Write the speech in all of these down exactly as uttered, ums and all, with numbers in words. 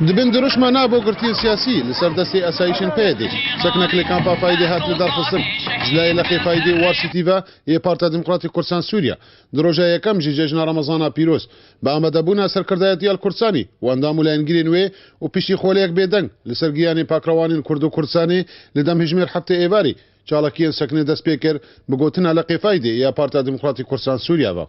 Di bin dirûşma nava bo girtiyên siyasî li ser destê esayîşên P Y D'ê, seknek li kampa Faydê hat lidarxistin. Ji layê Leqê Faydê û War City ve yê Partiya Demokratîk Kurdistan Sûriya di roja yekem jî cejna Remezana pîroz bi amadebûna serkirdayetiya li Kurdistanê û endam û layengirên wê û piştî xweliyek bêdeng li ser giyanên pakrewanên Kurd û Kurdistanê li dem hijmêr heftê êvarê çalakiyên seknê dest pê kir, bi gotina Leqê Faydê ya Partiya Demokratîk Kurdistan Sûriya ve.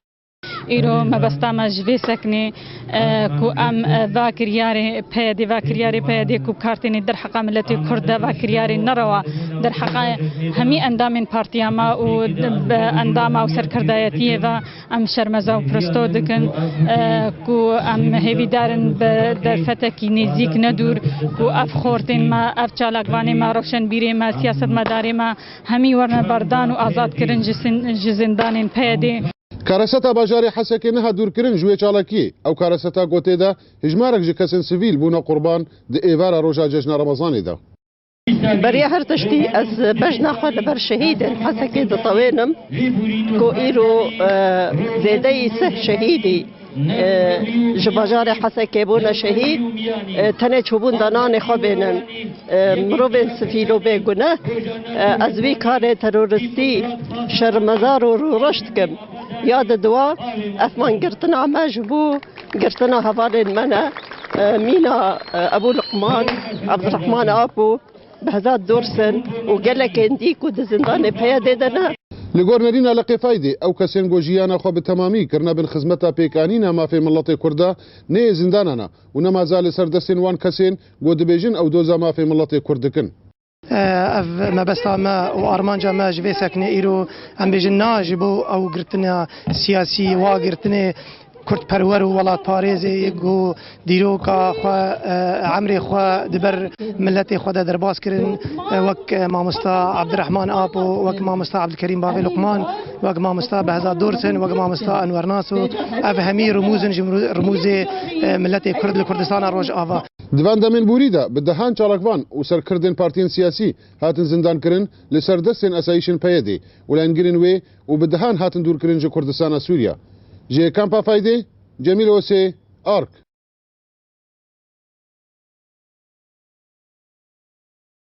Îro mebesta me ji vê seknê, e, ku em, e, va kiryarê P Y D, va kiryarê P Y D ku kartênê derheqa miletê Kurd de, va kiryarê nerewa derheqa hemî endamên partiya me û bi endama û serkirdayetiyê ve em şermeza û prosto dikin, e, ku em hêvîdar in bi derfetekî nêzîk ne dûr ku ev xortên me, ev çalakvanê me, rewşenbîrê me, siyasetmedarê me hemî werne berdan û azadkirin ji sin-, ji zindanên P Y D'ê. Kareseta bajarê Hesekê niha dûrkirin ji wê çalakiyê. Ew kareseta ku tê de hijmarek ji kesên sivîl bûne qurban di êvara roja cejna Remezanê de. Beriya her tiştî ez bejna xwe li ber şehîdên Hesekê ditewênim ku îro, e, zêdeyî sih şehîdî, e, ji bajarê Hesekê bûne şehîd, e, tenê çûbûn de nanê xwe bênin, e, mirovên sivîl û bêgune. E, ez vî karê teroristî şermezar û rûreş dikim. Ya di dua ev mangirtina me ji bo girtina hevalên me ne, e, mîna, e, Ebû Luqman, Ebdurehman Apo, Behzat Dorsin û gelekên dî ku di zindanê P Y D'ê de ne. Li gor nerîna Leqê Faydê, ew kesên ku jiyana xwe bi temamî kirine bin xizmeta pêkanîna mafê miletê Kurd de, neyê zindana ne û nemaza li ser destên wan kesên ku dibêjin ew doza mafê miletê Kurd dikin. Ev mebesta me û armanca me ji vê seknê îro, em bêjin, na ji bo ew girtina siyasî, wa girtinê kurdperwer û welatparêzê ku dîroka xwe, e, emrê xwe di ber miletê xwe de derbas kirin, e, wek, e, mamosta Abdirehman Apo, wek mamosta Abdilkerîm Bavê Luqman, wek mamosta Behzat Dorsin, wek mamosta Enwer Naso. Ev hemî rimûz in ji rimûzê, e, miletê Kurd li Kurdistana Rojava. Di van demên borî de bi dehan çalakvan û serkirdên partiyên siyasî hatin zindankirin li ser destên esayîşên P Y D'ê û layengirên wê û bi dehan hatin dûrkirin ji Kurdistana Sûriya. Ji Kampa Faydê, Cemîl Osê, Ark.